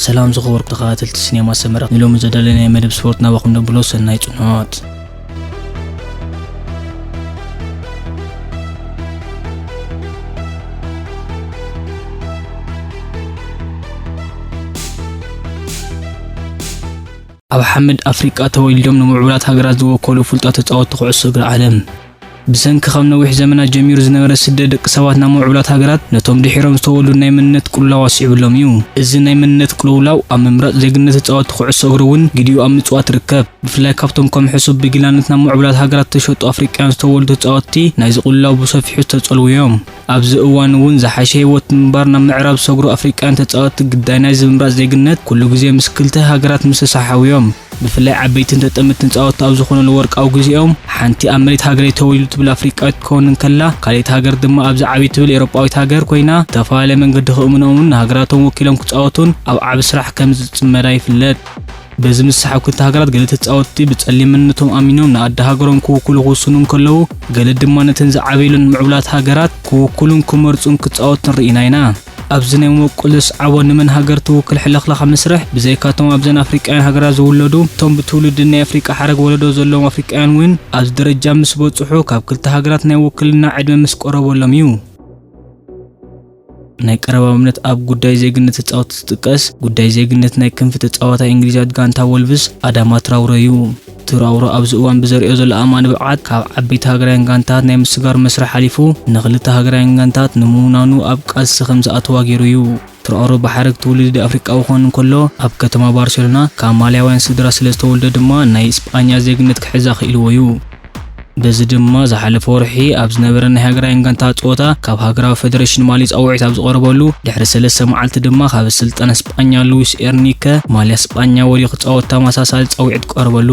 ሰላም ዝኸበርኩም ተኸታተልቲ ሲኔማ ሰመራ፣ ንሎሚ ዘዳለናዮ መደብ ስፖርት ናባኹም ነብሎ። ሰናይ ጽንሖት። ኣብ ሓመድ ኣፍሪቃ ተወሊዶም ንምዕቡላት ሃገራት ዝወከሉ ፍሉጣት ተጻወትቲ ኩዕሶ እግሪ ዓለም። ብሰንኪ ካብ ነዊሕ ዘመናት ጀሚሩ ዝነበረ ስደት ደቂ ሰባት ናብ ምዕቡላት ሃገራት፣ ነቶም ድሒሮም ዝተወልዱ ናይ መንነት ቅልውላው ኣስዒቡሎም እዩ። እዚ ናይ መንነት ቅልውላው ኣብ ምምራጽ ዜግነት ተጻወትቲ ኩዕሶ እግሪ እውን ግዲኡ ኣብ ምጽዋት ይርከብ። ብፍላይ ካብቶም ከም ሕሱብ ብጊላነት ናብ ምዕቡላት ሃገራት ዝተሸጡ ኣፍሪቃውያን ዝተወልዱ ተጻወትቲ፣ ናይዚ ቅልውላው ብሰፊሑ ዝተጸልዉ እዮም። ኣብዚ እዋን እውን ዝሓሸ ህይወት ንምንባር ናብ ምዕራብ ዝሰግሩ ኣፍሪቃውያን ተጻወትቲ ግዳይ ናይዚ ምምራጽ ዜግነት ኩሉ ግዜ ምስ ክልተ ሃገራት ምስትስሓብ እዮም። ብፍላይ ዓበይትን ተጠመትትን ተጻወትቲ ኣብ ዝኾነሉ ወርቃዊ ግዜኦም፣ ሓንቲ ኣብ መሬት ሃገረይ ተወሊዱ ትብል ኣፍሪቃዊት ክትከውን እንከላ፣ ካልኣይቲ ሃገር ድማ ኣብዚ ዓብዩ ትብል ኤውሮጳዊት ሃገር ኮይና፣ ዝተፈላለየ መንገዲ ክእምኖምን ንሃገራቶም ወኪሎም ክጻወቱን ኣብ ዓቢ ስራሕ ከም ዝጽመዳ ይፍለጥ። በዚ ምስሓብ ክልተ ሃገራት፣ ገለ ተጻወትቲ ብጸሊም መንነቶም ኣሚኖም ንኣደ ሃገሮም ክውክሉ ክውስኑ እንከለዉ፣ ገለ ድማ ነተን ዝዓበዩለን ምዕቡላት ሃገራት ክውክሉን ክመርጹን ክጻወቱን ርኢና ኢና። ኣብዚ ናይ መበቆል ዘስዓቦ ንመን ሃገር ትውክል ሕልኽላኽ መስርሕ፣ ብዘይካቶም ኣብዘን ኣፍሪቃውያን ሃገራት ዝውለዱ፣ እቶም ብትውልዲ ናይ ኣፍሪቃ ሓረግ ወለዶ ዘለዎም ኣፍሪቃውያን እውን ኣብዚ ደረጃ ምስ በጽሑ፣ ካብ ክልተ ሃገራት ናይ ውክልና ዕድመ ምስ ቀረበሎም እዩ። ናይ ቀረባ ኣብነት ኣብ ጉዳይ ዜግነት ተጻወትቲ ዝጥቀስ፣ ጉዳይ ዜግነት ናይ ክንፊ ተጻዋታይ እንግሊዛዊት ጋንታ ወልቭስ ኣዳማ ትራውረ እዩ። ትራውረ ኣብዚ እዋን ብዘርእዮ ዘሎ ኣማኒ ብቕዓት፣ ካብ ዓበይቲ ሃገራውያን ጋንታታት ናይ ምስጋር መስርሕ ሓሊፉ፣ ንኽልተ ሃገራውያን ጋንታታት ንምውናኑ ኣብ ቃልሲ ከም ዝኣተዋ ገይሩ እዩ። ትራውረ ብሓረግ ትውልዲ ኣፍሪቃዊ ክኾን እንከሎ፣ ኣብ ከተማ ባርሴሎና ካብ ማልያውያን ስድራ ስለ ዝተወልደ ድማ ናይ ስጳኛ ዜግነት ክሕዛ ክኢልዎ እዩ። በዚ ድማ ዝሓለፈ ወርሒ ኣብ ዝነበረ ናይ ሃገራውያን ጋንታ ጸወታ ካብ ሃገራዊ ፌደሬሽን ማሊ ጻውዒት ኣብ ዝቐረበሉ ድሕሪ ሰለስተ መዓልቲ ድማ ካብ ኣሰልጣን ስጳኛ ሉዊስ ኤርኒከ ማልያ ስጳኛ ወድዩ ክጻወት ተመሳሳሊ ጻውዒት ቀረበሉ።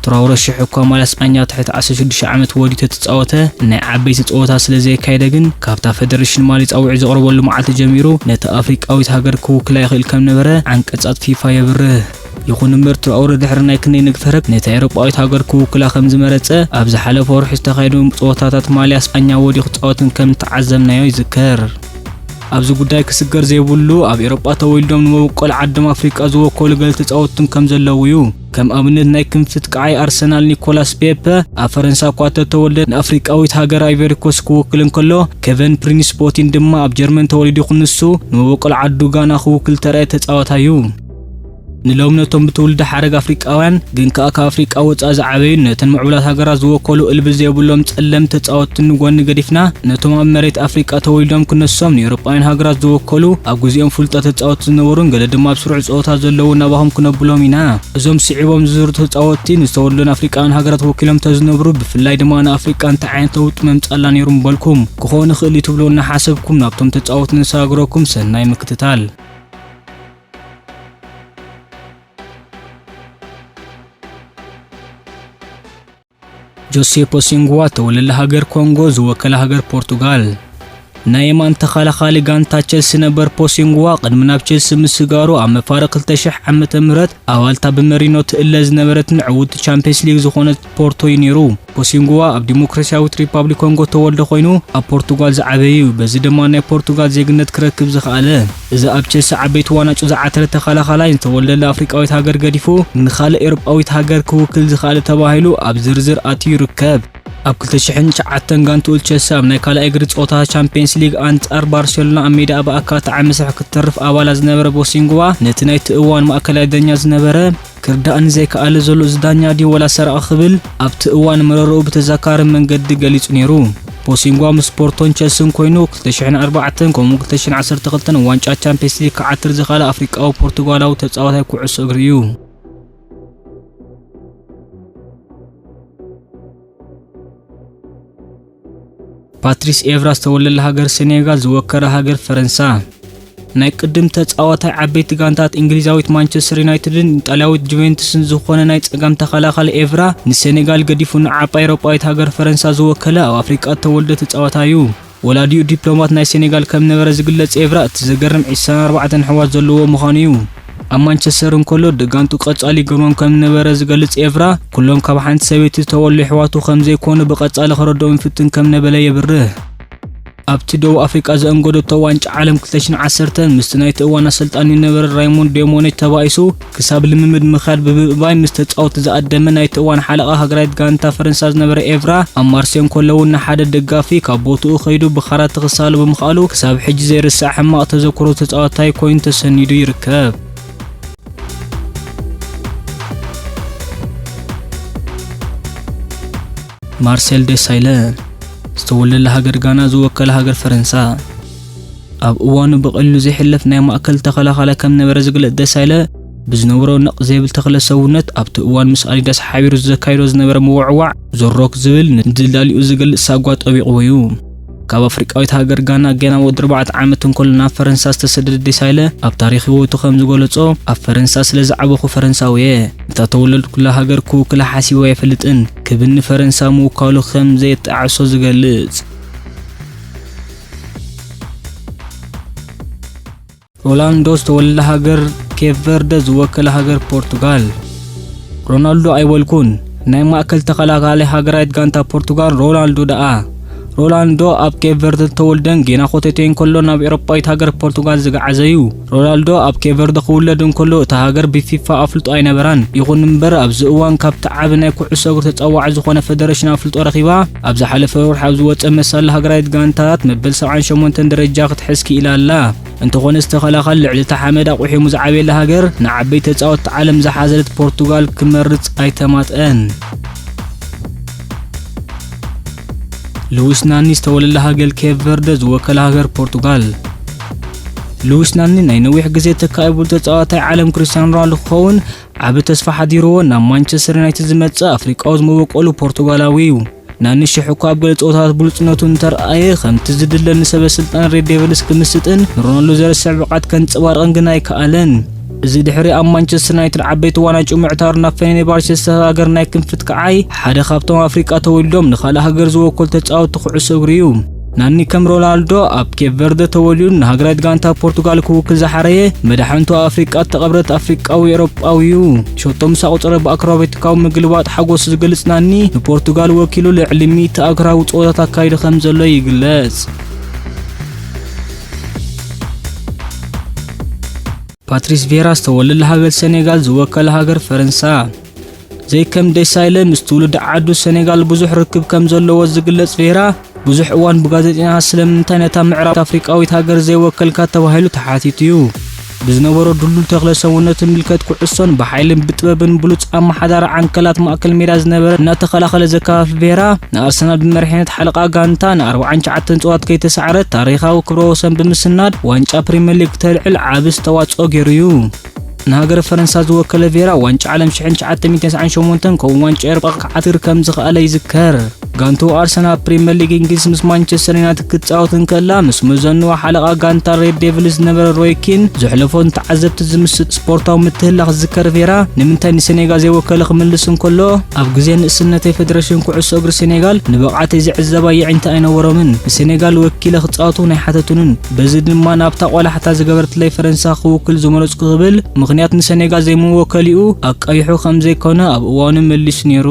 ትራውረ ሽሕ እኳ ማልያ ስጳኛ ትሕቲ ዓሰርተ ሽዱሽተ ዓመት ወድዩ ተተጻወተ ናይ ዓበይቲ ጸወታ ስለ ዘየካየደ ግን ካብታ ፌደሬሽን ማሊ ጻውዒት ዝቐረበሉ መዓልቲ ጀሚሩ ነታ ኣፍሪቃዊት ሃገር ክውክላ ይኽእል ከም ነበረ ዓንቀጻት ፊፋ የብርህ። ይኹን እምበር ትራኦረ ድሕሪ ናይ ክንደይ ንግፈረግ ነታ ኤውሮጳዊት ሃገር ክውክላ ከም ዝመረጸ ኣብ ዝሓለፈ ወርሒ ዝተኻየዱ ጸወታታት ማልያ ስጳኛ ወድዩ ክጻወትን ከም ዝተዓዘብናዮ ይዝከር። ኣብዚ ጉዳይ ክስገር ዘይብሉ ኣብ ኤውሮጳ ተወሊዶም ንመበቆል ዓዶም ኣፍሪቃ ዝወከሉ ገለ ተጻወትትን ከም ዘለዉ እዩ። ከም ኣብነት ናይ ክንፊ ኣጥቃዓይ ኣርሰናል ኒኮላስ ፔፐ ኣብ ፈረንሳ እኳ ተተወልደ ንኣፍሪቃዊት ሃገር ኣይቨሪኮስ ክውክል እንከሎ ኬቨን ፕሪንስ ቦቲን ድማ ኣብ ጀርመን ተወሊዱ ክንሱ ንመበቆል ዓዱ ጋና ክውክል ተራእየ ተጻዋታይ እዩ። ንሎም ነቶም ብትውልዲ ሓረግ ኣፍሪቃውያን ግን ከኣ ካብ ኣፍሪቃ ወጻኢ ዝዓበዩን ነተን ምዕቡላት ሃገራት ዝወከሉ እልቢ ዘይብሎም ጸለምቲ ተጻወትቲ ንጎኒ ገዲፍና፣ ነቶም ኣብ መሬት ኣፍሪቃ ተወሊዶም ክነሶም ንኤውሮጳውያን ሃገራት ዝወከሉ ኣብ ግዜኦም ፍሉጣት ተጻወትቲ ዝነበሩን ገለ ድማ ኣብ ስሩዕ ጸወታ ዘለዉ ናባኹም ክነብሎም ኢና። እዞም ስዒቦም ዝዝሩ ተጻወትቲ ንዝተወልዶን ኣፍሪቃውያን ሃገራት ወኪሎም ተዝነብሩ፣ ብፍላይ ድማ ንኣፍሪቃ እንታይ ዓይነት ለውጢ መምጻላ ነይሩ ምበልኩም። ክኾን ይኽእል እዩ ትብሉ እናሓሰብኩም ናብቶም ተጻወትቲ ነሰጋግረኩም። ሰናይ ምክትታል። ጆሴ ፖሲንጉዋ ተወለለ ሃገር ኮንጎ ዝወከለ ሃገር ፖርቱጋል። ናይ የማን ተኸላኻሊ ጋንታ ቸልሲ ነበር ፖሲንጉዋ ቅድሚ ናብ ቸልሲ ምስጋሩ ኣብ መፋርቕ ክልተ ሽሕ ዓመተ ምህረት ኣባልታ ብመሪኖ ትእለ ዝነበረትን ዕውቲ ቻምፒየንስ ሊግ ዝኾነት ፖርቶ እዩ ነይሩ። ፖሲንጉዋ ኣብ ዲሞክራሲያዊት ሪፓብሊክ ኮንጎ ተወልደ ኮይኑ ኣብ ፖርቱጋል ዝዓበየ እዩ። በዚ ድማ ናይ ፖርቱጋል ዜግነት ክረክብ ዝኸኣለ። እዚ ኣብ ቸልሲ ዓበይቲ ዋናጩ ዝዓተረ ተኸላኻላይ ዝተወልደላ ኣፍሪቃዊት ሃገር ገዲፉ ንኻልእ ኤውሮጳዊት ሃገር ክውክል ዝኸኣለ ተባሂሉ ኣብ ዝርዝር ኣትዩ ይርከብ። ኣብ ክልተ ሽሕን ትሽዓተን ጋንትኡ ቸልሲ ኣብ ናይ ካልኣይ እግሪ ጸወታ ቻምፒየንስ ሊግ ኣንጻር ባርሴሎና ኣብ ሜዳ ብኣካታዒ መስርሕ ክትተርፍ ኣባላ ዝነበረ ቦሲንጉዋ ነቲ ናይቲ እዋን ማእከላይ ዳኛ ዝነበረ ክርዳእኒ ዘይከኣለ ዘሎ እዚ ዳኛ ድዩ ወላ ሰራቒ ክብል ኣብቲ እዋን መረረኡ ብተዘካሪ መንገዲ ገሊጹ ነይሩ። ቦሲንጓ ምስ ፖርቶን ቸልስን ኮይኑ ክልተ ሽሕን ኣርባዕተን ከምኡ ክልተ ሽሕን ዓሰርተ ክልተን ዋንጫ ቻምፒየንስ ሊግ ክዓትር ዝኸኣለ ኣፍሪቃዊ ፖርቱጋላዊ ተጻዋታይ ኩዕሶ እግሪ እዩ። ፓትሪስ ኤቭራ ዝተወለለ ሃገር ሴኔጋል ዝወከረ ሃገር ፈረንሳ። ናይ ቅድም ተጻዋታይ ዓበይቲ ጋንታት እንግሊዛዊት ማንቸስተር ዩናይትድን ኢጣልያዊት ጁቬንቱስን ዝኾነ ናይ ጸጋም ተኸላኻሊ ኤቭራ ንሴኔጋል ገዲፉ ንዓባ ኤውሮጳዊት ሃገር ፈረንሳ ዝወከለ ኣብ ኣፍሪቃ እተወልደ ተጻዋታይ እዩ። ወላዲኡ ዲፕሎማት ናይ ሴኔጋል ከም ነበረ ዝግለጽ ኤቭራ፣ እቲ ዘገርም ዒስራን ኣርባዕተን ኣሕዋት ዘለዎ ምዃኑ እዩ። ኣብ ማንቸስተር እንከሎ፣ ደጋንቱ ቀጻሊ ይገብሮም ከም ነበረ ዝገልጽ ኤቭራ፣ ኩሎም ካብ ሓንቲ ሰበይቲ ዝተወልዱ ኣሕዋቱ ከም ዘይኮኑ ብቐጻሊ ከረድኦም ይፍትን ከም ነበረ የብርህ። ኣብቲ ደቡብ ኣፍሪቃ ዘእንገደቶ ዋንጫ ዓለም ክልተ ሽሕን ዓሰርተን ምስቲ ናይቲ እዋን ኣሰልጣኒ ዝነበረ ራይሞንድ ዴሞኔት ተባኢሱ ክሳብ ልምምድ ምኽያድ ብምእባይ ምስ ተጻወትቲ ዝኣደመ ናይቲ እዋን ሓለቓ ሃገራዊት ጋንታ ፈረንሳ ዝነበረ ኤቭራ ኣብ ማርሴ እንከሎ እውን ንሓደ ደጋፊ ካብ ቦትኡ ከይዱ ብኻራተ ክሳሎ ብምኽኣሉ ክሳብ ሕጂ ዘይርሳዕ ሕማቕ ተዘክሮ ተጻዋታይ ኮይኑ ተሰኒዱ ይርከብ። ማርሴል ዴሳይለ ዝተወልደላ ሃገር ጋና ዝወከለ ሃገር ፈረንሳ። ኣብ እዋኑ ብቐሊሉ ዘይሕለፍ ናይ ማእከል ተኸላኻላይ ከም ነበረ ዝግለጽ ደሳይለ፣ ብዝነበሮ ነቕ ዘይብል ተኽለ ሰውነት ኣብቲ እዋን ምስ ኣዲዳስ ሓቢሩ ዘካይዶ ዝነበረ ምውዕዋዕ ዞሮክ ዝብል ንድላሊኡ ዝገልጽ ሳጓ ጠቢቕዎ እዩ። ካብ ኣፍሪቃዊት ሃገር ጋና ገና ወዲ ኣርባዕተ ዓመት እንከሎ ናብ ፈረንሳ ዝተሰደደ ደሳይለ ኣብ ታሪኽ ህይወቱ ከም ዝገለጾ፣ ኣብ ፈረንሳ ስለ ዝዓበኹ ፈረንሳዊ እየ። እታ ተወለድኩላ ሃገር ክውክላ ሓሲበ ኣይፈልጥን ክብል ንፈረንሳ ምውካሉ ከም ዘየጣዕሶ ዝገልጽ። ሮናልዶ ዝተወለደ ሃገር ኬፕ ቨርደ ዝወከለ ሃገር ፖርቱጋል። ሮናልዶ ኣይበልኩን፣ ናይ ማእከል ተኸላኻሊ ሃገራዊት ጋንታ ፖርቱጋል ሮናልዶ ደኣ። ሮናልዶ ኣብ ኬፕ ቨርደ ዝተወልደን ጌና ኮተቴ እንከሎ ናብ ኤውሮጳዊት ሃገር ፖርቱጋል ዝገዓዘ እዩ። ሮናልዶ ኣብ ኬፕ ቨርደ ክውለድ እንከሎ እታ ሃገር ብፊፋ ኣፍልጦ ኣይነበራን። ይኹን እምበር ኣብዚ እዋን ካብቲ ዓቢ ናይ ኩዕሶ እግሪ ተጸዋዒ ዝኾነ ፈደረሽን ኣፍልጦ ረኺባ። ኣብ ዝሓለፈ ወርሒ ኣብ ዝወጸ መሳሊ ሃገራዊት ጋንታታት መበል ሰብዓን ሸሞንተን ደረጃ ክትሕዝ ክኢላ ኣላ። እንተኾነ ዝተኸላኸል ልዕሊ እቲ ሓመድ ኣቑሒሙ ዝዓበየላ ሃገር ንዓበይቲ ተጻወትቲ ዓለም ዝሓዘለት ፖርቱጋል ክመርጽ ኣይተማትአን። ሉዊስ ናኒ ዝተወለደላ ሃገር ኬፕ ቨርደ ዝወከላ ሃገር ፖርቱጋል። ሉዊስ ናኒ ናይ ነዊሕ ግዜ ተካኢ ብሉጽ ተጻዋታይ ዓለም ክርስቲያኖ ሮናልዶ ክኸውን ዓቢ ተስፋ ሓዲርዎ ናብ ማንቸስተር ዩናይትድ ዝመጽእ ኣፍሪቃዊ ዝመበቆሉ ፖርቱጋላዊ እዩ። ናኒ ሽሕ እኳ ኣብ ገለ ጸወታታት ብሉጽነቱ እንተርኣየ፣ ከምቲ ዝድለ ንሰበ ስልጣን ሬድ ዴቪልስ ክምስጥን ንሮናልዶ ዘረስዕ ብቕዓት ከንጸባርቕን ግን ኣይከኣለን። እዚ ድሕሪ ኣብ ማንቸስተር ዩናይትድ ዓበይቲ ዋንጫ ምዕታሩ ናብ ፌኔርባቼ ዝተሰጋገረ ናይ ክንፊ ኣጥቃዓይ፣ ሓደ ካብቶም ኣፍሪቃ ተወሊዶም ንኻልእ ሃገር ዝወከሉ ተጻወትቲ ኩዕሶ እግሪ እዩ። ናኒ ከም ሮናልዶ ኣብ ኬፕ ቨርደ ተወሊዱ ንሃገራዊት ጋንታ ፖርቱጋል ክውክል ዝሓረየ፣ መዳሕንቱ ኣብ ኣፍሪቃ እተቐብረት ኣፍሪቃዊ ኤውሮጳዊ እዩ። ሸቶ ምስ ኣቑጸረ ብኣክሮባቲካዊ ምግልባጥ ሓጎሱ ዝገልጽ ናኒ፣ ንፖርቱጋል ወኪሉ ልዕሊ ሚእቲ ኣህጉራዊ ጸወታታት ኣካይዱ ከም ዘሎ ይግለጽ። ፓትሪስ ቬራ ዝተወለደላ ሃገር ሰኔጋል ዝወከላ ሃገር ፈረንሳ። ዘይከም ደሳይለ ምስ ትውልዲ ዓዱ ሰኔጋል ብዙሕ ርክብ ከም ዘለዎ ዝግለጽ ቬራ፣ ብዙሕ እዋን ብጋዜጠኛታት ስለምንታይ ነታ ምዕራብ ኣፍሪቃዊት ሃገር ዘይወከልካ ተባሂሉ ተሓቲቱ እዩ። ብዝነበሮ ድልዱል ተኽለ ሰውነትን ምልከት ኩዕሶን ብሓይልን ብጥበብን ብሉጽ ኣመሓዳሪ ዓንከላት ማእከል ሜዳ ዝነበረ እናተኸላኸለ ዘከፋፍል ቬራ፣ ንኣርሰናል ብመሪሕነት ሓለቓ ጋንታ ንኣርብዓን ትሽዓተን ጸወታት ከይተሳዕረት ታሪኻዊ ክብረ ወሰን ብምስናድ ዋንጫ ፕሪምየር ሊግ ክተልዕል ዓቢ ኣስተዋጽኦ ገይሩ እዩ። ንሃገረ ፈረንሳ ዝወከለ ቬራ ዋንጫ ዓለም ሽሕን ትሽዓተ ሚእትን ተስዓን ሸሞንተን ከምኡ ዋንጫ ኤውሮጳ ክዓትር ከም ዝኸኣለ ይዝከር። ጋንትኡ ኣርሰናል ኣብ ፕሪምየር ሊግ እንግሊዝ ምስ ማንቸስተር ዩናይትድ ክትጻወት እንከላ፣ ምስ መዘንኡ ሓለቓ ጋንታ ሬድ ዴቪልስ ዝነበረ ሮይ ኪን ዘሕለፎ ንተዓዘብቲ ዝምስጥ ስፖርታዊ ምትህልላኽ ዝዝከር ቬራ፣ ንምንታይ ንሴኔጋል ዘይወከለ ክምልስ እንከሎ፣ ኣብ ግዜ ንእስነተይ ፈደረሽን ኩዕሶ እግሪ ሴኔጋል ንብቕዓተይ ዝዕዘባ የዒንቲ ኣይነበሮምን። ንሴኔጋል ወኪለ ክጻወት እውን ኣይሓተቱንን። በዚ ድማ ናብታ ቆላሕታ ዝገበረትለይ ፈረንሳ ክውክል ዝመረጽኩ ክብል ምኽንያት ንሴኔጋል ዘይምወከሊኡ ኣቃይሑ ከም ዘይኮነ ኣብ እዋኑ መሊሱ ነይሩ።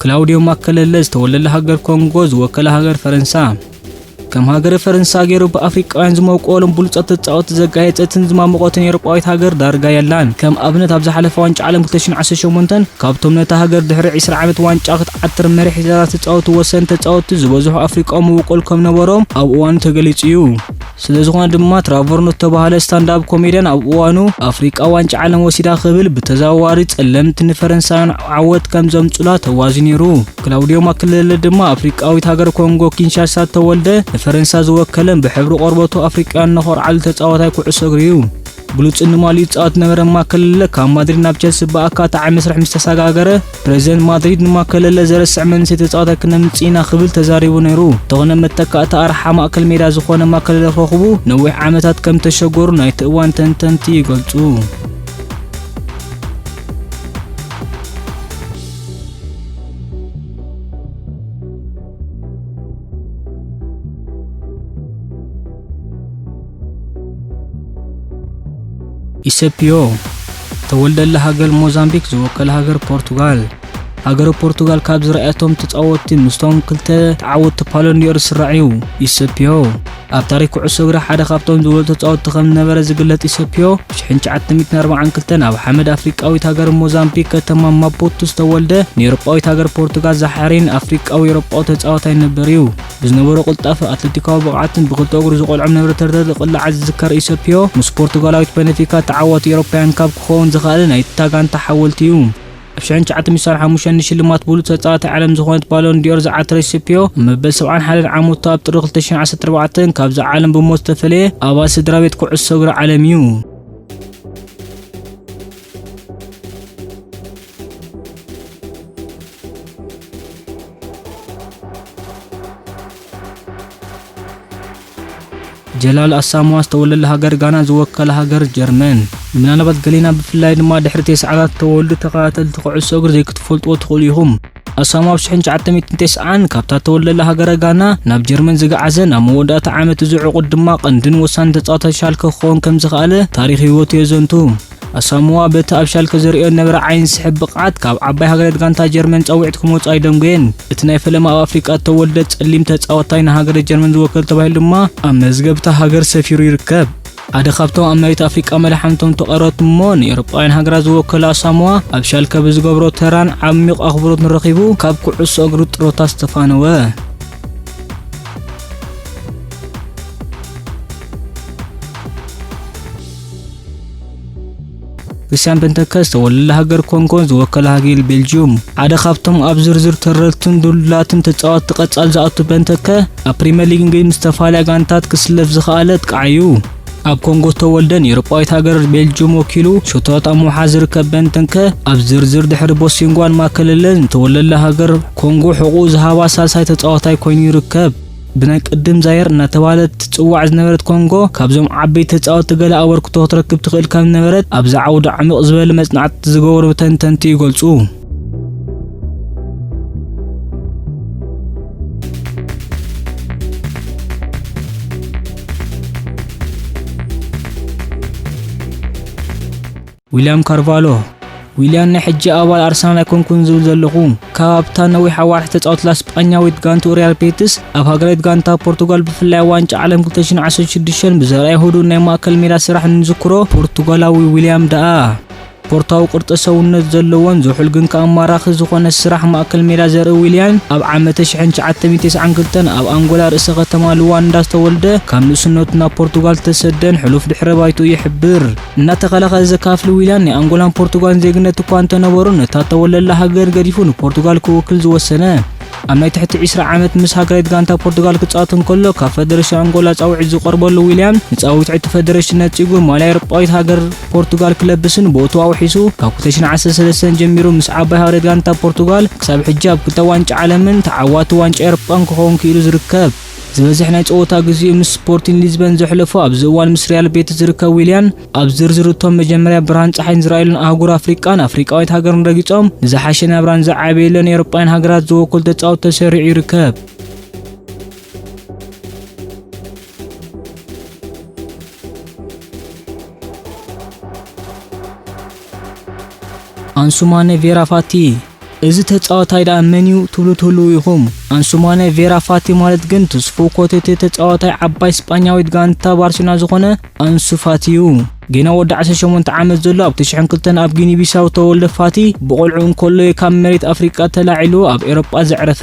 ክላውዲዮ ማከለለ ዝተወለደላ ሃገር ኮንጎ ዝወከላ ሃገር ፈረንሳ። ከም ሃገረ ፈረንሳ ገይሩ ብኣፍሪቃውያን ዝመውቀሎም ብሉጻት ተጻወትቲ ዘጋየጸትን ዝማሞቐትን ኤውሮጳዊት ሃገር ዳርጋ የላን። ከም ኣብነት ኣብ ዝሓለፈ ዋንጫ ዓለም ክልተ ሽሕን ዓሰርተ ሸሞንተን ካብቶም ነታ ሃገር ድሕሪ ዕስራ ዓመት ዋንጫ ክትዓትር መሪሕ ሒዛታ ዝተጻወቱ ወሰንቲ ተጻወትቲ ዝበዝሑ ኣፍሪቃዊ ምውቆል ከም ነበሮም ኣብ እዋኑ ተገሊጹ እዩ። ስለ ዝኾነ ድማ ትራቨርኖ ዝተባህለ ስታንዳፕ ኮሜድያን ኣብ እዋኑ ኣፍሪቃ ዋንጫ ዓለም ወሲዳ ክብል ብተዘዋዋሪ ጸለምቲ ንፈረንሳውያን ዓወት ከም ዘምጹላ ተዋዝዩ ነይሩ። ክላውዲዮ ማክለለ ድማ ኣፍሪቃዊት ሃገር ኮንጎ ኪንሻሳ ተወልደ ንፈረንሳ ዝወከለን ብሕብሪ ቆርበቱ ኣፍሪቃውያን ነኾርዓሉ ተጻዋታይ ኩዕሶ እግሪ እዩ። ብሉጽን ንማሊኡ ይጻወት ዝነበረ ማክለለ ካብ ማድሪድ ናብ ቸልሲ ብኣካታዒ መስርሕ ምስ ተሰጋገረ፣ ፕሬዚደንት ማድሪድ ንማከለለ ዘረስዕ መንእሰይ ተጻዋታይ ክነምጽእ ኢና ክብል ተዛሪቡ ነይሩ። እንተኾነ መተካእታ ኣርሓ ማእከል ሜዳ ዝኾነ ማከለለ ክረኽቡ ነዊሕ ዓመታት ከም ተሸገሩ ናይቲ እዋን ተንተንቲ ይገልጹ። ኢሰፒዮ፣ ተወልደላ ሃገር ሞዛምቢክ ዝወከለ ሃገር ፖርቱጋል። ሃገረ ፖርቱጋል ካብ ዝረኣየቶም ተጻወትቲ ምስቶም ክልተ ተዓወትቲ ፓሎን ዲዮር ዝስራዕ እዩ። ኢሰፒዮ፣ ኣብ ታሪኽ ኩዕሶ እግሪ ሓደ ካብቶም ዝበሉ ተጻወትቲ ከም ዝነበረ ዝግለጽ ኢሰፒዮ፣ ብ ሽሕን ትሽዓተ ሚእትን ኣርባዓን ክልተን ኣብ ሓመድ ኣፍሪቃዊት ሃገር ሞዛምቢክ ከተማ ማፑቱ ዝተወልደ፣ ንኤውሮጳዊት ሃገር ፖርቱጋል ዝሓርይን ኣፍሪቃዊ ኤውሮጳዊ ተጻዋታይ ነበር እዩ። ብዝነበሮ ቅልጣፈ፣ ኣትሌቲካዊ ብቕዓትን ብክልተ እግሩ ዝቖልዖም ነበረ ተርተር ቅላዓት ዝዝከር ኢሰፒዮ፣ ምስ ፖርቱጋላዊት በነፊካ ተዓዋቲ ኤውሮፓውያን ካፕ ክኸውን ዝኸኣለ ናይታ ጋንታ ሓወልቲ እዩ። ኣብ ሽሕን ትሽዓተ ሚእትን ሓሙሽተን ንሽልማት ብሉጽ ተጻዋታይ ዓለም ዝኾነት ባሎን ዲዮር ዝዓተረ ኢሰፒዮ፣ ኣብ መበል ሰብዓን ሓደን ዓመቱ ኣብ ጥሪ ክልተ ሽሕን ዓሰርተ ኣርባዕተን ካብዛ ዓለም ብሞት ዝተፈለየ ኣባል ስድራ ቤት ኩዕሶ እግሪ ዓለም እዩ። ጀላል ኣሳሙዋ ዝተወለደላ ሃገር ጋና ዝወከላ ሃገር ጀርመን። ምናልባት ገሊና ብፍላይ ድማ ድሕሪ ተስዓታት ዝተወልዱ ተኸታተልቲ ኩዕሶ እግሪ ዘይክትፈልጥዎ ትኽእሉ ኢኹም። ኣሳሙዋ ኣብ ሽሕን ትሽዓተ ሚእትን ተስዓን ካብታ ተወለደላ ሃገረ ጋና ናብ ጀርመን ዝገዓዘ፣ ናብ መወዳእታ ዓመት እዚ ዕቑድ ድማ ቀንድን ወሳኒ ተጻዋታይ ሻልከ ክኸውን ከም ዝኸኣለ ታሪኽ ህይወቱ የዘንቱ። ኣሳሙዋ በቲ ኣብ ሻልከ ዘርእዮ ነበረ ዓይኒ ዝስሕብ ብቕዓት ካብ ዓባይ ሃገራዊት ጋንታ ጀርመን ጻውዒት ክመጹ ኣይደንጎየን። እቲ ናይ ፈለማ ኣብ ኣፍሪቃ እተወልደ ጸሊም ተጻዋታይ ንሃገረ ጀርመን ዝወክል ተባሂሉ ድማ ኣብ መዝገብታ ሃገር ሰፊሩ ይርከብ። ሓደ ካብቶም ኣብ መሬት ኣፍሪቃ መላሕምቶም ተቐረቱ እሞ ንኤውሮጳውያን ሃገራት ዝወከለ ኣሳሙዋ ኣብ ሻልከ ብዝገብሮ ተራን ዓሚቕ ኣኽብሮትን ረኺቡ ካብ ኩዕሶ እግሪ ጥሮታ ዝተፋነወ። ክርስቲያን በንተከ ዝተወለደላ ሃገር ኮንጎን ዝወከላ ሃገር ቤልጅዩም። ሓደ ካብቶም ኣብ ዝርዝር ተረድትን ድልዱላትን ተጻወትቲ ቀጻል ዝኣቱ በንተከ፣ ኣብ ፕሪምየር ሊግ እንግሊዝ ምስ ዝተፈላለያ ጋንታት ክስለፍ ዝኸኣለ ኣጥቃዓይ እዩ። ኣብ ኮንጎ ዝተወልደን ኤውሮጳዊት ሃገር ቤልጅዩም ወኪሉ ሸቶታት ኣብ ምውሓዝ ዝርከብ በንተንከ፣ ኣብ ዝርዝር ድሕሪ ቦሲንጓን ማከለለን ዝተወለደላ ሃገር ኮንጎ ሕቑኡ ዝሃባ ሳልሳይ ተጻዋታይ ኮይኑ ይርከብ። ብናይ ቅድም ዛየር እናተባህለት ትጽዋዕ ዝነበረት ኮንጎ፣ ካብዞም ዓበይቲ ተጻወትቲ ገለ ኣበርክቶ ክትረክብ ትኽእል ከም ዝነበረት፣ ኣብዚ ዓውዲ ዓሚቕ ዝበለ መጽናዕቲ ዝገበሩ ተንተንቲ ይገልጹ። ዊልያም ካርቫሎ። ዊልያን፣ ናይ ሕጂ ኣባል ኣርሰናል ኣይኮንኩን ዝብል ዘለኹ። ካብ ኣብታ ነዊሕ ኣዋርሕ ተጻወትላ ስጳኛዊት ጋንትኡ ሪያል ቤቲስ፣ ኣብ ሃገራዊት ጋንታ ፖርቱጋል ብፍላይ ዋንጫ ዓለም ክልተ ሽሕን ዓሰርተ ሽዱሽተን ብዘርኣዮ ህዱእ ናይ ማእከል ሜዳ ስራሕ ንዝክሮ ፖርቱጋላዊ ዊልያም ደኣ። ስፖርታዊ ቅርጺ ሰውነት ዘለዎን ዝሑል ግን ከኣ ማራኺ ዝኾነ ስራሕ ማእከል ሜዳ ዘርኢ ዊልያን፣ ኣብ ዓመተ ሽሕን ትሽዓተ ሚእትን ተስዓን ክልተን ኣብ ኣንጎላ ርእሰ ከተማ ሉዋንዳ ዝተወልደ፣ ካብ ንእስነቱ ናብ ፖርቱጋል ዝተሰደን ሕሉፍ ድሕረ ባይትኡ ይሕብር። እናተኸላኸለ ዘካፍል ዊልያን ናይ ኣንጎላን ፖርቱጋልን ዜግነት እኳ እንተነበሮ፣ ነታ እተወለደላ ሃገር ገዲፉ ንፖርቱጋል ክውክል ዝወሰነ። ኣብ ናይ ትሕቲ ዕስራ ዓመት ምስ ሃገራዊት ጋንታ ፖርቱጋል ክጻወት እንከሎ፣ ካብ ፈደረሽን ኣንጎላ ጻውዒት ዝቐርበሉ ዊልያን፣ ንጻውዒት እቲ ፈደረሽን ነጺጉ ማልያ ኤውሮጳዊት ሃገር ፖርቱጋል ክለብስን ብእቱ ኣውሒሱ፣ ካብ ክልተ ሽሕን ዓሰርተ ሰለስተን ጀሚሩ ምስ ዓባይ ሃገራዊት ጋንታ ፖርቱጋል ክሳብ ሕጂ ኣብ ክልተ ዋንጫ ዓለምን ተዓዋቲ ዋንጫ ኤውሮጳን ክኸውን ክኢሉ ዝርከብ። ዝበዝሕ ናይ ጸወታ ግዜኡ ምስ ስፖርቲንግ ሊዝበን ዘሕለፎ ኣብዚ እዋን ምስ ሪያል ቤቲስ ዝርከብ ዊልያን፣ ኣብ ዝርዝር እቶም መጀመርያ ብርሃን ጸሓይ ዝረኣየለን ኣህጉር ኣፍሪቃን ኣፍሪቃዊት ሃገርን ረጊጾም ንዝሓሸ ናብራን ዝዓበየለን ኤውሮጳውያን ሃገራት ዝወክል ተጻወት ተሰሪዑ ይርከብ። ኣንሱማነ ቬራ ፋቲ። እዚ ተጻዋታይ ደኣ መን እዩ ትብሉ ትህልዉ ኢኹም። ኣንሱማነ ቬራ ፋቲ ማለት ግን ትስፉው ኮተቴ ተጻዋታይ ዓባይ ስጳኛዊት ጋንታ ባርሴሎና ዝኾነ ኣንሱ ፋቲ እዩ። ጌና ወዲ ዓሰርተ ሸሞንተ ዓመት ዘሎ ኣብ ክልተ ሽሕን ክልተን ኣብ ጊኒ ቢሳው ተወልደ ፋቲ ብቆልዑ እንከሎ እዩ ካብ መሬት ኣፍሪቃ ተላዒሉ ኣብ ኤውሮጳ ዘዕረፈ።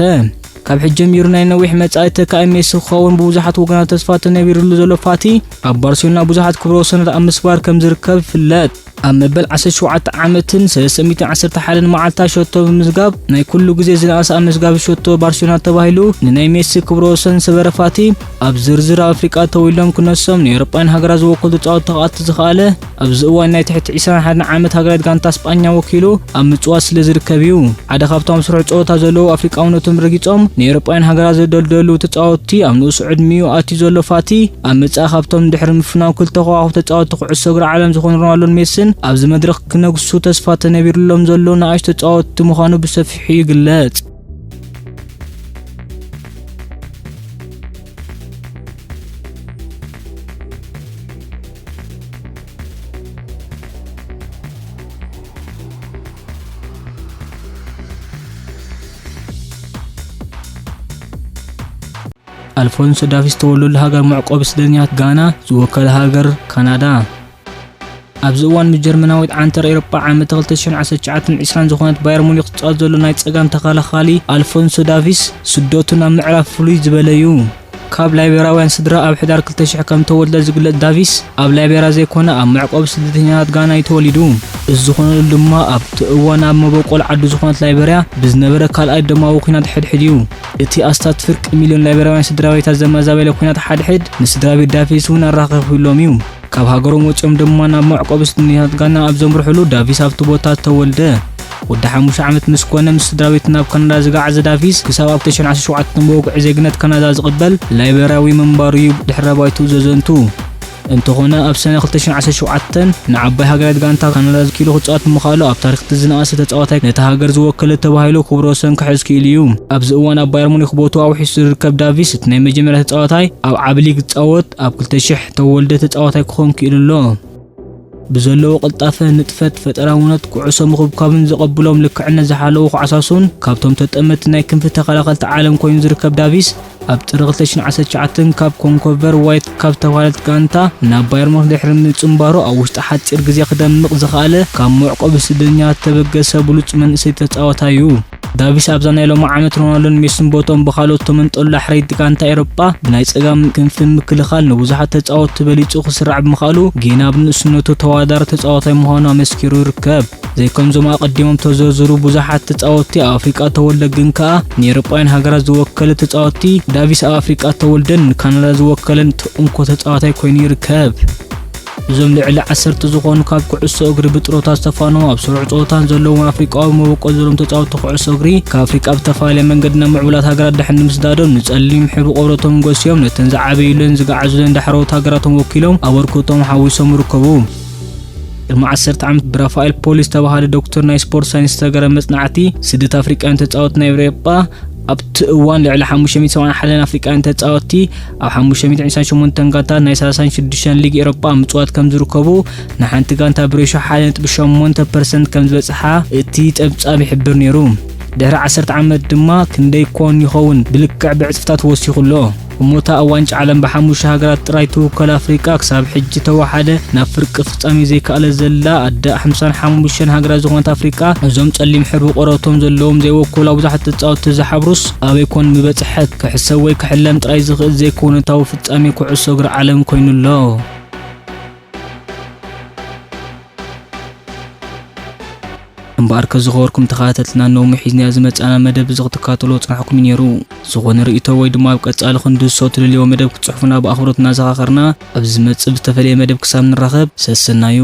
ካብ ሕጂ ጀሚሩ ናይ ነዊሕ መጻኢ ተካኢ ሜሲ ክኸውን ብብዙሓት ወገናት ተስፋ ተነቢሩሉ ዘሎ ፋቲ ኣብ ባርሴሎና ብዙሓት ክብረ ወሰናት ኣብ ምስባር ከም ዝርከብ ይፍለጥ። ኣብ መበል ዓሰርተ ሸውዓተ ዓመትን ሰለስተ ሚእትን ዓሰርተ ሓደን መዓልታ ሸቶ ብምምዝጋብ ናይ ኩሉ ግዜ ዝነኣሰ ኣመዝጋቢ ሸቶ ባርሴሎና ተባሂሉ ንናይ ሜሲ ክብረ ወሰን ዝሰበረ ፋቲ፣ ኣብ ዝርዝር ኣፍሪቃ ተወሊዶም ክነሶም ንኤውሮጳውያን ሃገራት ዝወክሉ ተጻወትቲ ክኣቱ ዝኸኣለ ኣብዚ እዋን ናይ ትሕቲ ዕስራን ሓደን ዓመት ሃገራዊት ጋንታ ስጳኛ ወኪሉ ኣብ ምጽዋት ስለ ዝርከብ እዩ። ሓደ ካብቶም ስሩዕ ጸወታ ዘለዎ ኣፍሪቃውነቶም ረጊጾም ንኤውሮጳውያን ሃገራት ዘደልደሉ ተጻወትቲ ኣብ ንኡስ ዕድሚኡ ኣትዩ ዘሎ ፋቲ፣ ኣብ መጻኢ ካብቶም ድሕሪ ምፍናው ክልተ ከዋኽብቲ ተጻወትቲ ኩዕሶ እግሪ ዓለም ዝኾኑ ሮናልዶን ሜስን ኣብዚ መድረኽ ክነግሱ ተስፋ ተነቢሩሎም ዘሎ ንኣሽቱ ተጻወትቲ ምዃኑ ብሰፊሑ ይግለጽ። ኣልፎንሶ ዳቪስ ዝተወለደሉ ሃገር መዕቆቢ ስደተኛታት ጋና ዝወከለ ሃገር ካናዳ። ኣብዚ እዋን ምስ ጀርመናዊት ዓንተር ኤውሮጳ ዓመተ ክልተ ሽሕን ዓሰርተ ትሽዓተን ዕስራን ዝኾነት ባየር ሙኒክ ዝጻወት ዘሎ ናይ ጸጋም ተኸላኻሊ ኣልፎንሶ ዳቪስ ስደቱ ናብ ምዕራብ ፍሉይ ዝበለ እዩ። ካብ ላይቤራውያን ስድራ ኣብ ሕዳር ክልተ ሽሕ ከም ተወልደ ዝግለጽ ዳቪስ፣ ኣብ ላይቤራ ዘይኮነ ኣብ መዕቆቢ ስደተኛታት ጋና እዩ ተወሊዱ። እዚ ዝኾነሉ ድማ ኣብቲ እዋን ኣብ መበቆል ዓዱ ዝኾነት ላይቤርያ ብዝነበረ ካልኣይ ደማዊ ኲናት ሕድሕድ እዩ። እቲ ኣስታት ፍርቂ ሚልዮን ላይቤራውያን ስድራ ቤታት ዘመዛበለ ኲናት ሓድሕድ ንስድራ ቤት ዳቪስ እውን ኣራኺኹሎም እዩ። ካብ ሃገሮም ወጺኦም ድማ ናብ መዕቆቢ ስደተኛታት ጋና ኣብ ዘምርሕሉ ዳቪስ ኣብቲ ቦታ ተወልደ። ወዲ ሓሙሽተ ዓመት ምስ ኮነ ምስ ስድራ ቤቱ ናብ ካናዳ ዝገዓዘ ዳቪስ ክሳብ ኣብ ክልተ ሽሕን ዓሰርተ ሸውዓተን ብወግዒ ዜግነት ካናዳ ዝቕበል ላይቤራዊ ምንባሩ እዩ ድሕረ ባይትኡ ዘዘንቱ። እንተኾነ ኣብ ሰነ ክልተ ሽሕን ዓሰርተ ሸውዓተን ንዓባይ ሃገራዊት ጋንታ ካናዳ ወኪሉ ክጻወት ብምኽኣሉ ኣብ ታሪኽ እቲ ዝነኣሰ ተጻዋታይ ነታ ሃገር ዝወከለ ተባሂሉ ክብረ ወሰን ክሕዝ ክኢሉ እዩ። ኣብዚ እዋን ኣብ ባየር ሙኒክ ቦትኡ ኣውሒሱ ዝርከብ ዳቪስ እቲ ናይ መጀመርያ ተጻዋታይ ኣብ ዓቢ ሊግ ዝጻወት ኣብ ክልተ ሽሕ ተወልደ ተጻዋታይ ክኾን ክኢሉ ኣሎ። ብዘለዎ ቅልጣፈ፣ ንጥፈት፣ ፈጠራውነት፣ ኩዕሶ ምኹብኳብን ዘቐብሎም ልክዕነት ዝሓለዉ ኳዕሳሱን ካብቶም ተጠመቲ ናይ ክንፊ ተኸላኸልቲ ዓለም ኮይኑ ዝርከብ ዳቪስ፣ ኣብ ጥሪ ክልተ ሽሕን ዓሰርተ ትሽዓተን ካብ ኮንኮቨር ዋይት ካብ ዝተባህለት ጋንታ ናብ ባየር ሙኒክ ድሕሪ ምጽንባሩ ኣብ ውሽጢ ሓጺር ግዜ ክደምቕ ዝኸኣለ ካብ መዕቆቢ ስደተኛ ዝተበገሰ ብሉጽ መንእሰይ ተጻዋታይ እዩ። ዳቪስ ኣብዛ ናይ ሎሚ ዓመት ሮናልዶን ሜሲን ቦቶም ብኻልኦት ተመንጠሉ ኣሕረይቲ ጋንታ ኤውሮጳ ብናይ ጸጋም ክንፊ ምክልኻል ንብዙሓት ተጻወትቲ በሊጹ ክስራዕ ብምኽኣሉ ጌና ኣብ ንእስነቱ ተወዳዳሪ ተጻዋታይ ምዃኑ ኣመስኪሩ ይርከብ። ዘይከምዞም ኣቐዲሞም ተዘርዝሩ ብዙሓት ተጻወትቲ ኣብ ኣፍሪቃ ተወልደ ግን ከኣ ንኤውሮጳውያን ሃገራት ዝወከለ ተጻወትቲ ዳቪስ ኣብ ኣፍሪቃ ተወልደን ንካናዳ ዝወከለን እቲ እንኮ ተጻዋታይ ኮይኑ ይርከብ። እዞም ልዕሊ ዓሰርተ ዝኾኑ ካብ ኩዕሶ እግሪ ብጥሮታ ዝተፋነዉ ኣብ ስሩዕ ጸወታን ዘለዎም ኣፍሪቃዊ መበቆል ዘለዎም ተጻወትቲ ኩዕሶ እግሪ ካብ ኣፍሪቃ ብተፈላለየ መንገዲ ናብ ምዕቡላት ሃገራት ድሕሪ ንምስዳዶም ንጸሊም ሕብሪ ቆርበቶም ጎስዮም ነተን ዝዓበዩለን ዝገዓዙለን ዳሕረዎት ሃገራቶም ወኪሎም ኣበርክቶም ሓዊሶም ይርከቡ። ቅድሚ ዓሰርተ ዓመት ብራፋኤል ፖሊ ዝተባህለ ዶክተር ናይ ስፖርት ሳይንስ ዝተገረ መጽናዕቲ ስደት ኣፍሪቃውያን ተጻወትቲ ናይ ኤውሮጳ ኣብቲ እዋን ልዕሊ ሓሙሽተ ሚእቲ ሰብዓን ሓደን ኣፍሪቃውያን ተጻወትቲ ኣብ ሓሙሽተ ሚእቲ ዕስራን ሸሞንተን ጋንታት ናይ ሰላሳን ሽዱሽተን ሊግ ኤውሮጳ ምጽዋት ከም ዝርከቡ ንሓንቲ ጋንታ ብሬሾ ሓደ ነጥቢ ሸሞንተ ፐርሰንት ከም ዝበጽሓ እቲ ጸብጻብ ይሕብር ነይሩ። ድሕሪ ዓሰርተ ዓመት ድማ ክንደይ ኮን ይኸውን ብልክዕ ብዕጽፍታት ወሲኹ ኣሎ። እሞ እታ ኣብ ዋንጫ ዓለም ብሓሙሽተ ሃገራት ጥራይ ትውከል ኣፍሪቃ ክሳብ ሕጂ ተወሓደ ናብ ፍርቂ ፍጻሜ ዘይከኣለት ዘላ ኣደ ሓምሳን ሓሙሽተን ሃገራት ዝኾነት ኣፍሪቃ እዞም ጸሊም ሕብሪ ቆርበቶም ዘለዎም ዘይወክሉ ብዙሓት ተጻወትቲ ዝሓብሩስ ኣበይ ኮን ምበጽሐት? ክሕሰብ ወይ ክሕለም ጥራይ ዝኽእል ዘይኮነታዊ ፍጻሜ ኩዕሶ እግሪ ዓለም ኮይኑ ኣሎ። እምበኣርከ ዝኸበርኩም ተኸታተልትና ነውሚ ሒዝናዮ ዝመጻና መደብ እዚ ክትከታተልዎ ጽናሕኩም እዩ ነይሩ። ዝኾነ ርእይቶ ወይ ድማ ኣብ ቀጻሊ ክንድህስሶ ትደልይዎ መደብ ክትጽሕፉና ብኣኽብሮት እናዘኻኸርና፣ ኣብ ዝመጽእ ብዝተፈለየ መደብ ክሳብ ንራኸብ ሰሰናዩ።